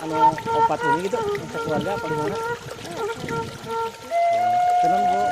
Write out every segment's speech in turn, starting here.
Anu opat ini gitu, keluarga apa di mana? Tenang Bu.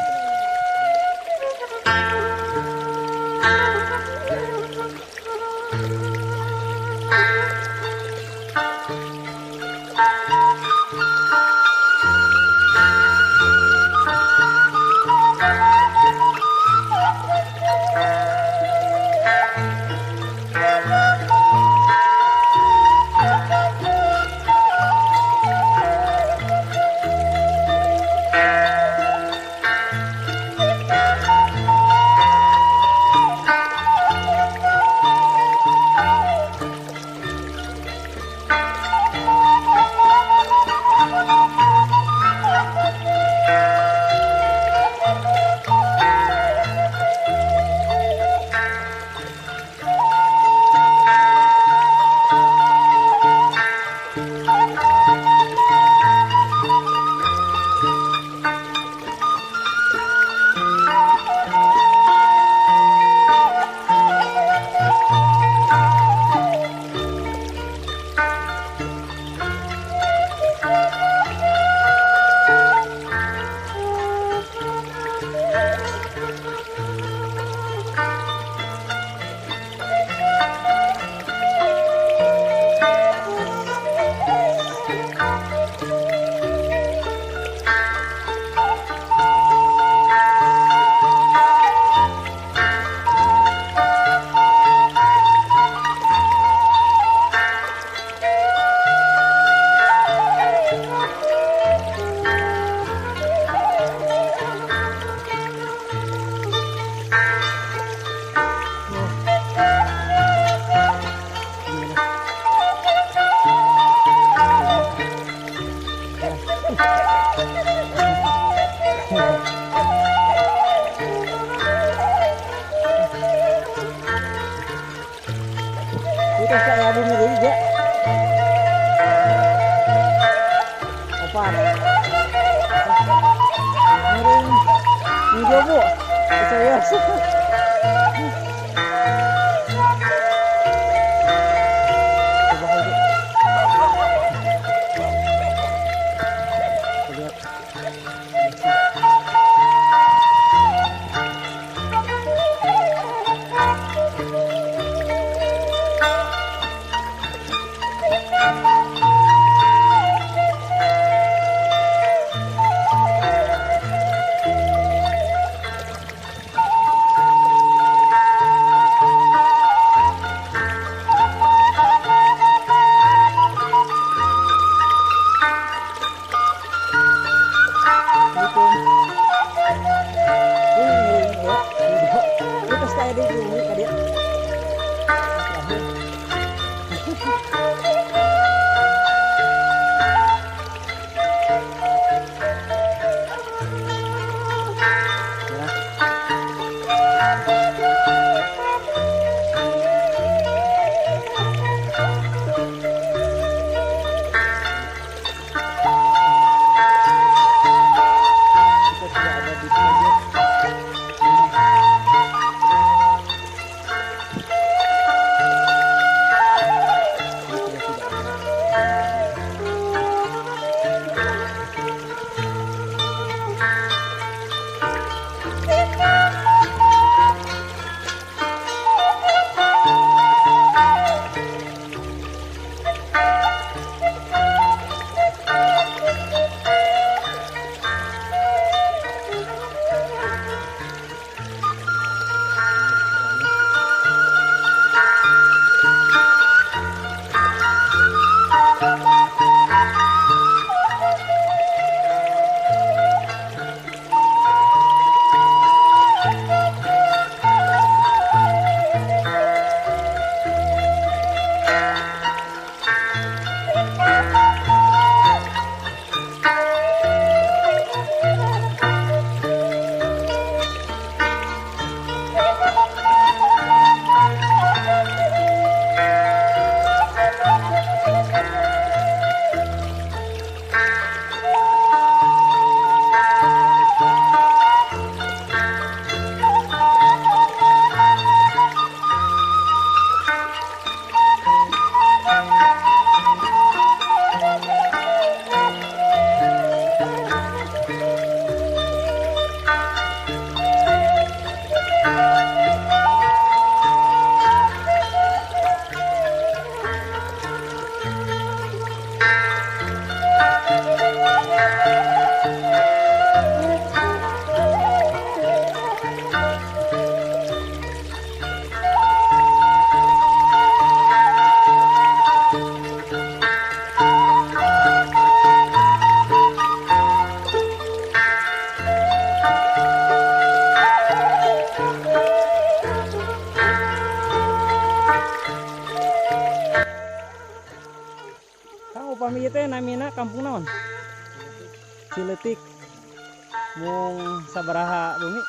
Upami ieu teh namina kampung naon? Ciletik. Mung sabaraha bumi?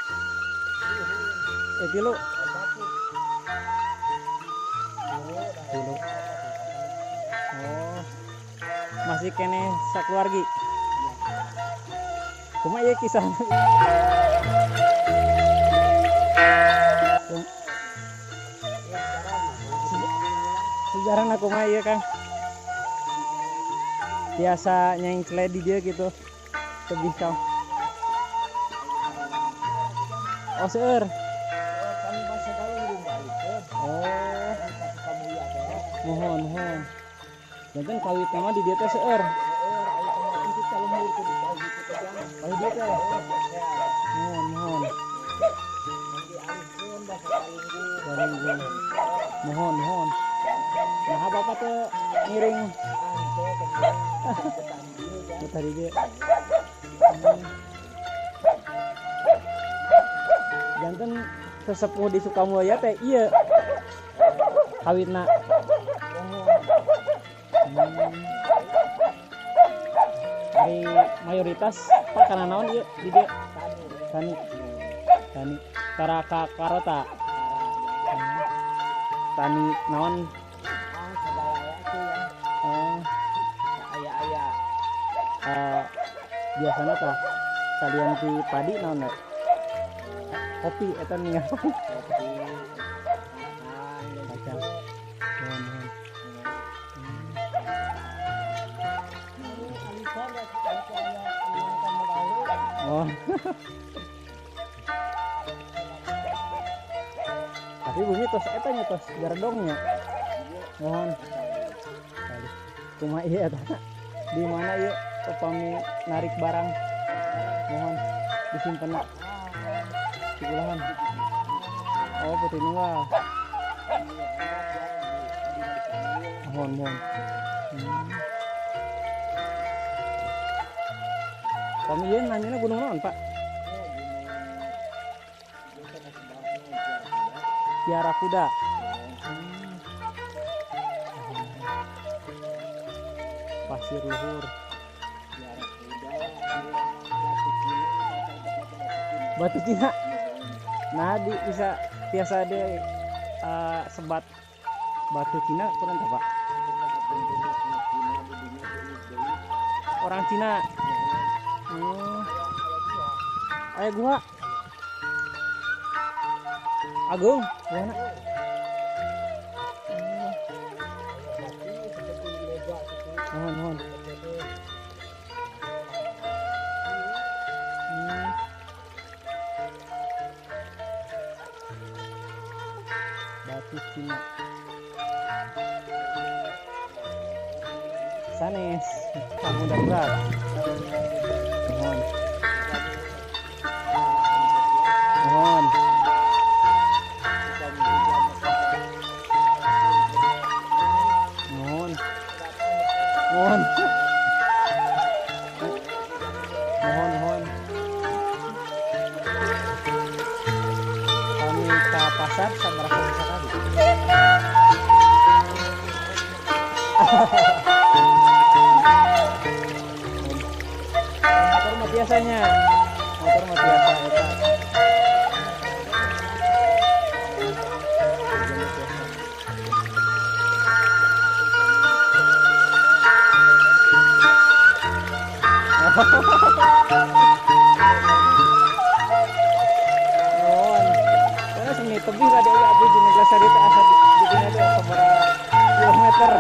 Tilu. Tilu. Oh. Masih keneh sakeluargi. Kumaha ieu kisahna? Sejarahna kumaha ieu, Kang? Biasa nyengcle di dia gitu. Tebih kau. Oh, seueur. Oh. Mohon, mohon. Janten kawit mah di dieu teh seueur. Oh, dieu teh. Mohon, mohon. Mohon, mohon. Nah, bapak teh ngiring. Tadi dia. Janten sesepuh di Sukamulya teh iya kawitna. Dari mayoritas Pak kana naon ieu di dieu? Tani. Tani. Tara ka karota. Tani naon? Biasanya tah kalian di padi naon we? Kopi eta nih. Kopi. Kacang. Mohon. Oh. Tapi bumi tos eta nya tos gardongnya. Mohon. Kumaha ieu eta? Di mana ieu upami narik barang? Mohon disimpen di ulahan. Oh, putih nunggal. Mohon, mohon. Kami ieu nanyana gunung naon, Pak? Kiara Kuda. Pasir luhur. Batu Cina. Nah, di bisa biasa deh sebat batu Cina kurang tak, Pak? Orang Cina. Ayo gua. Agung, gimana? Mohon, mohon. Batu Cina. Sanes, kamu darurat. Mohon. Mohon. Mohon. Mohon. Mohon, mohon. Kami ke pasar sabaraha sekali. Motor mah biasanya. Motor mah biasa eta. Mohon. Karena seni tebih ada abdi di Neglasari teh asa di dinya teh sabaraha kilometer.